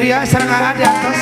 Ria sareng Aa di atas.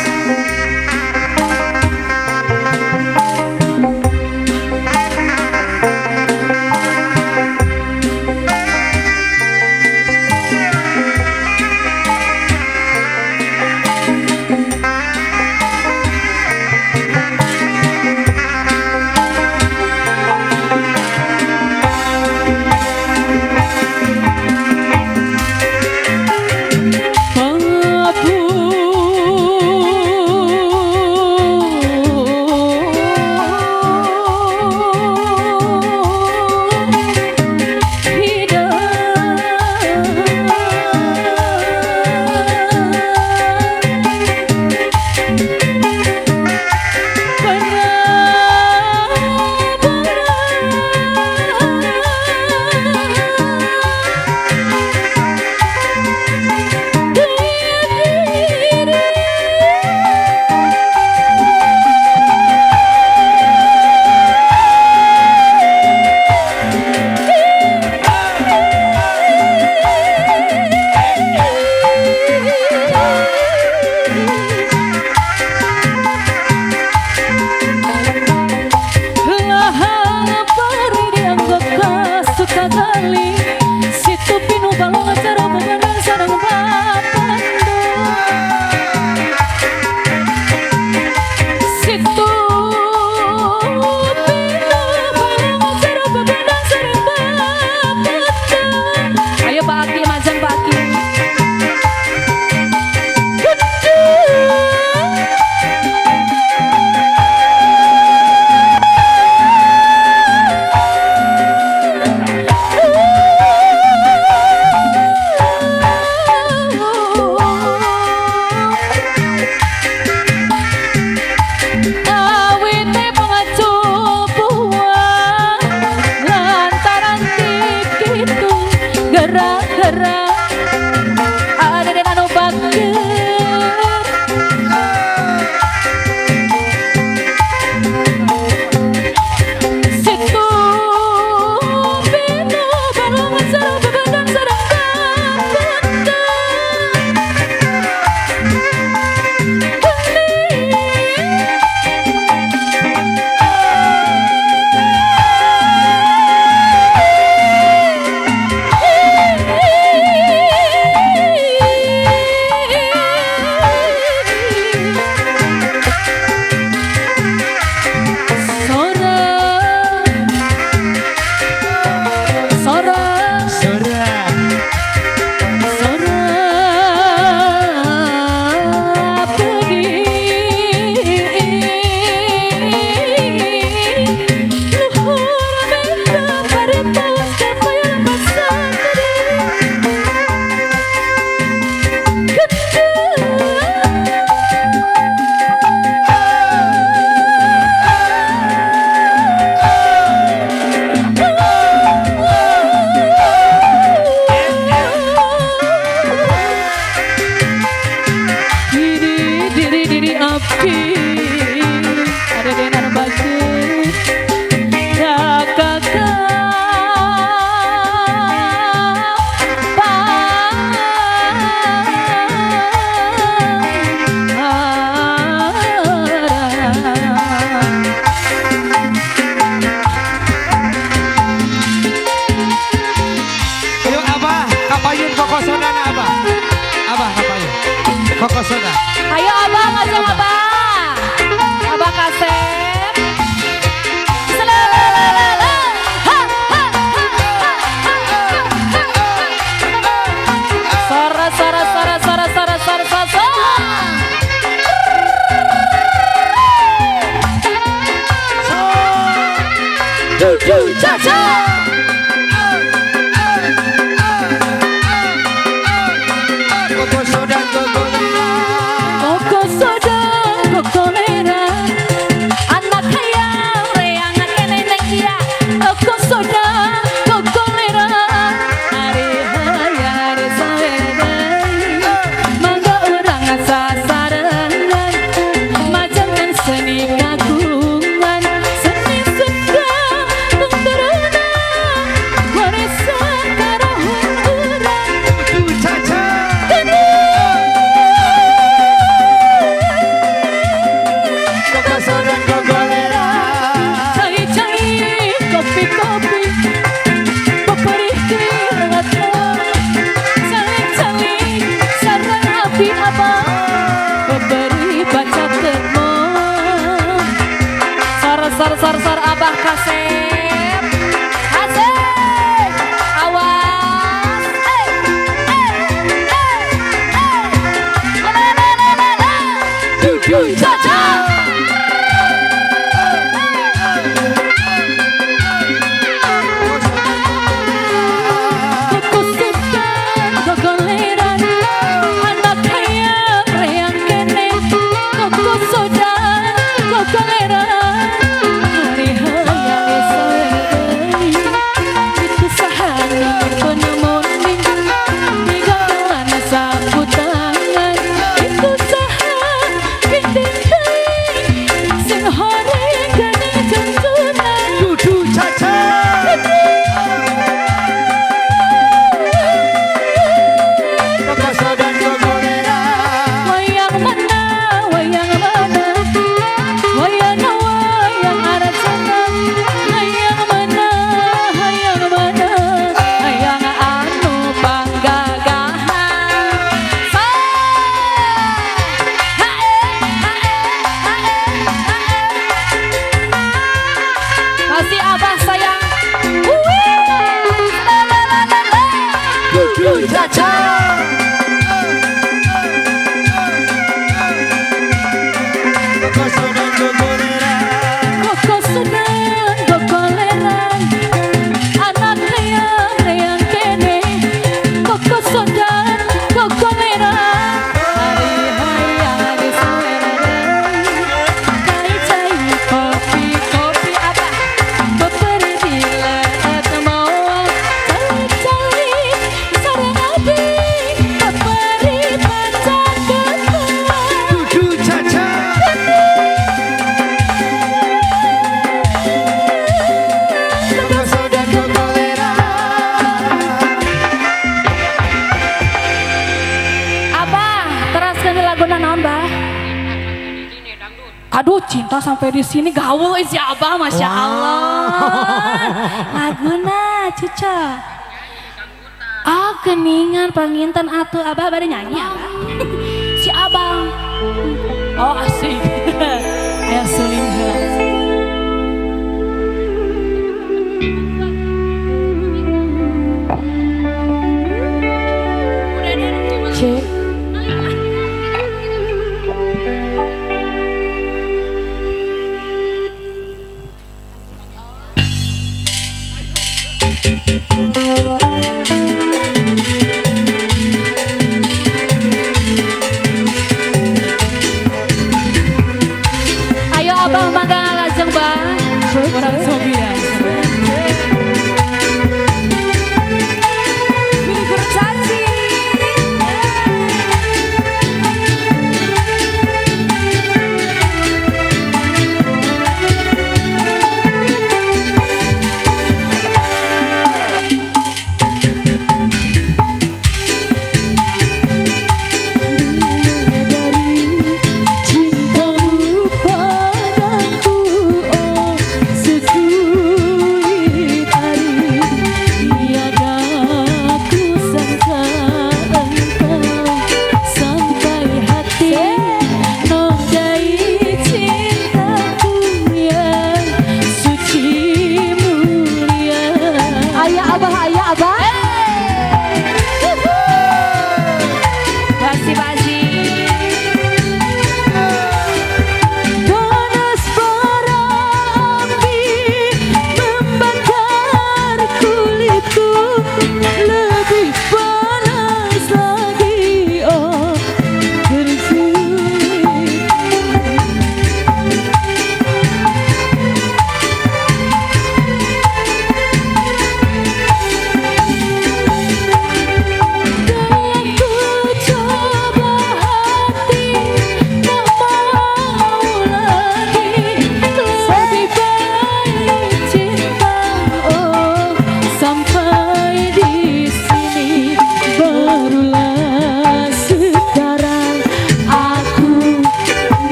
Ayo Abah, ngajeng Abah. Abah Kasep. Selalalala. Ha ha ha ha ha ha. Sora sora sora sora sora sora sora. Du du cha cha. Seni kagungan, seni sedang, tentara. Dudu Caca. Koko seneng gokoleran, anak reang-reang kene. Koko sodan gokoleran, hari hayang disuweran. Cai-cai kopi-kopi apa, beperi dileet moal. Cai-cai sareng abdi, beperi pacaketan. Dudu Caca. Koko sodan kokolera. Abah, teraskeun laguna naon, Bah? Aduh, cinta sampai di sini gaul si Abah, masya Allah. Laguna, Cuca. Ah, geningan panginten atuh Abah bade nyanyi, Abah. Si Abang. Oh, asik. Ayo suling heula. Cek. Ayo Abah mangga lajeng, Bang. Kurang sobi ya. Gugur caci.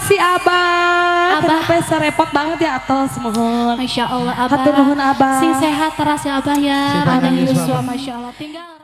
kasih Abah. Abah. Kenapa serepot banget ya atos mohon. Masya Allah Abah. Hatur nuhun, Abah. Sing sehat teras ya Abah ya. Sing Panjang panjang yuswa yuswa. Masya Allah. Tinggal